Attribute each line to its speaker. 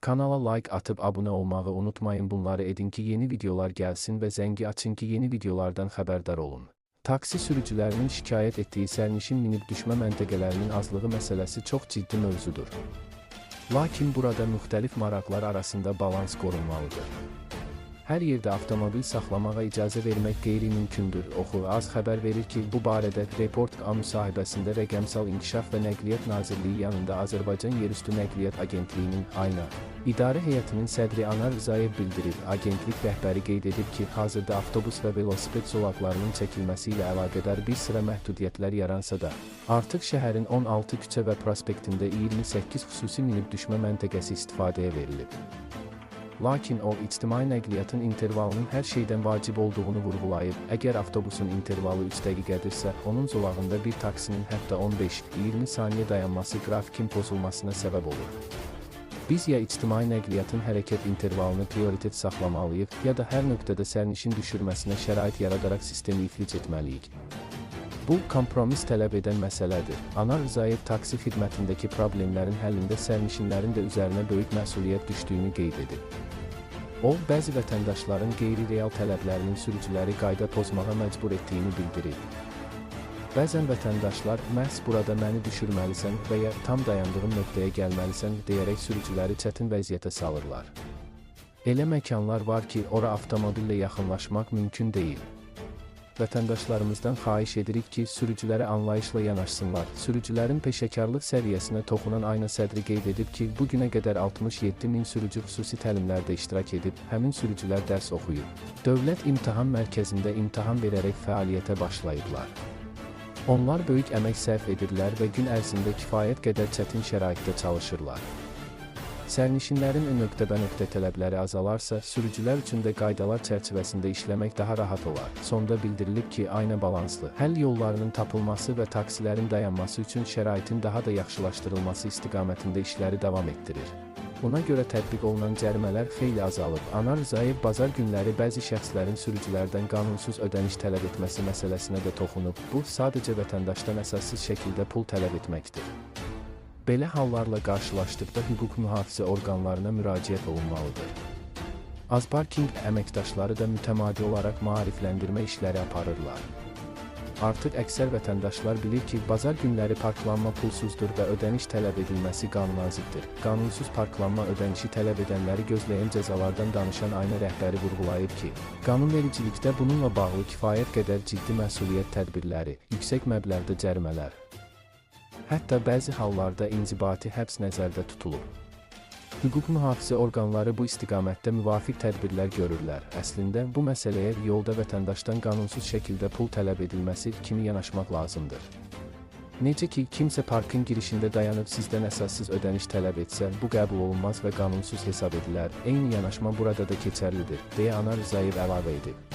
Speaker 1: Kanala like atıp abunə olmağı unutmayın. Bunları edin ki, yeni videolar gəlsin və zəngi açın ki, yeni videolardan xəbərdar olun. Taksi sürücülərinin şikayət etdiyi sərnişin minib düşmə məntəqələrinin azlığı məsələsi çox ciddi mövzudur. Lakin burada müxtəlif maraqlar arasında balans qorunmalıdır. Hər yerdə avtomobil saxlamağa icazə vermək qeyri-mümkündür. Oxu az xəbər verir ki, bu barədə Report A müsahibəsində Rəqəmsal İnkişaf və Nəqliyyat Nazirliyi yanında Azərbaycan Yerüstü Nəqliyyat Agentliyinin AYNA İdarə Heyətinin sədri Anar Rzayev bildirib. Agentlik rəhbəri qeyd edib ki, hazırda avtobus və velosiped zolaqlarının çəkilməsi ilə əlaqədar bir sıra məhdudiyyətlər yaransa da, artıq şəhərin 16 küçə və prospektində 28 xüsusi minib düşmə məntəqəsi istifadəyə verilib. Lakin o, ictimai nəqliyyatın intervalının hər şeydən vacib olduğunu vurğulayıb. Əgər avtobusun intervalı 3 dəqiqədirsə, onun zolağında bir taksinin hətta 15-20 saniyə dayanması qrafikin pozulmasına səbəb olur. Biz ya ictimai nəqliyyatın hərəkət intervalını prioritet saxlamalıyıq, ya da hər nöqtədə sərnişin düşürməsinə şərait yaradaraq sistemi iflic etməliyik. Bu, kompromis tələb edən məsələdir. Anar Rzayev taksi xidmətindəki problemlərin həllində sərnişinlərin də üzərinə böyük məsuliyyət düşdüyünü qeyd edib. O, bəzi vətəndaşların qeyri-real tələblərinin sürücüləri qayda pozmağa məcbur etdiyini bildirib. Bəzən vətəndaşlar məhz burada məni düşürməlisən və ya tam dayandığım nöqtəyə gəlməlisən deyərək sürücüləri çətin vəziyyətə salırlar. Elə məkanlar var ki, ora avtomobillə yaxınlaşmaq mümkün deyil. Vətəndaşlarımızdan xahiş edirik ki, sürücülərə anlayışla yanaşsınlar. Sürücülərin peşəkarlıq səviyyəsinə toxunan AYNA sədri qeyd edib ki, bu günə qədər 67 min sürücü xüsusi təlimlərdə iştirak edib, həmin sürücülər dərs oxuyub. Dövlət İmtahan Mərkəzində imtahan verərək fəaliyyətə başlayıblar. Onlar böyük əmək sərf edirlər və gün ərzində kifayət qədər çətin şəraitdə çalışırlar. Sərnişinlərin nöqtəbənöqtə tələbləri azalarsa, sürücülər üçün də qaydalar çərçivəsində işləmək daha rahat olar. Sonda bildirilib ki, AYNA balanslı həll yollarının tapılması və taksilərin dayanması üçün şəraitin daha da yaxşılaşdırılması istiqamətində işləri davam etdirir. Buna görə tətbiq olunan cərimələr xeyli azalıb. Anar Rzayev bazar günləri bəzi şəxslərin sürücülərdən qanunsuz ödəniş tələb etməsi məsələsinə də toxunub. Bu, sadəcə vətəndaşdan əsassız şəkildə pul tələb etməkdir. Belə hallarla qarşılaşdıqda hüquq mühafizə orqanlarına müraciət olunmalıdır. Azparking əməkdaşları da mütəmadi olaraq maarifləndirmə işləri aparırlar. Artıq əksər vətəndaşlar bilir ki, bazar günləri parklanma pulsuzdur və ödəniş tələb edilməsi qanunaziddir. Qanunsuz parklanma ödənişi tələb edənləri gözləyən cəzalardan danışan AYNA rəhbəri vurğulayıb ki, qanunvericilikdə bununla bağlı kifayət qədər ciddi məsuliyyət tədbirləri, yüksək məbləğdə cərimələr, hətta bəzi hallarda inzibati həbs nəzərdə tutulub. Hüquq mühafizə orqanları bu istiqamətdə müvafiq tədbirlər görürlər. Əslində, bu məsələyə yolda vətəndaşdan qanunsuz şəkildə pul tələb edilməsi kimi yanaşmaq lazımdır. Necə ki, kimsə parkın girişində dayanıb sizdən əsassız ödəniş tələb etsə, bu qəbul olunmaz və qanunsuz hesab edilər. Eyni yanaşma burada da keçərlidir, deyə Anar Rzayev əlavə edib.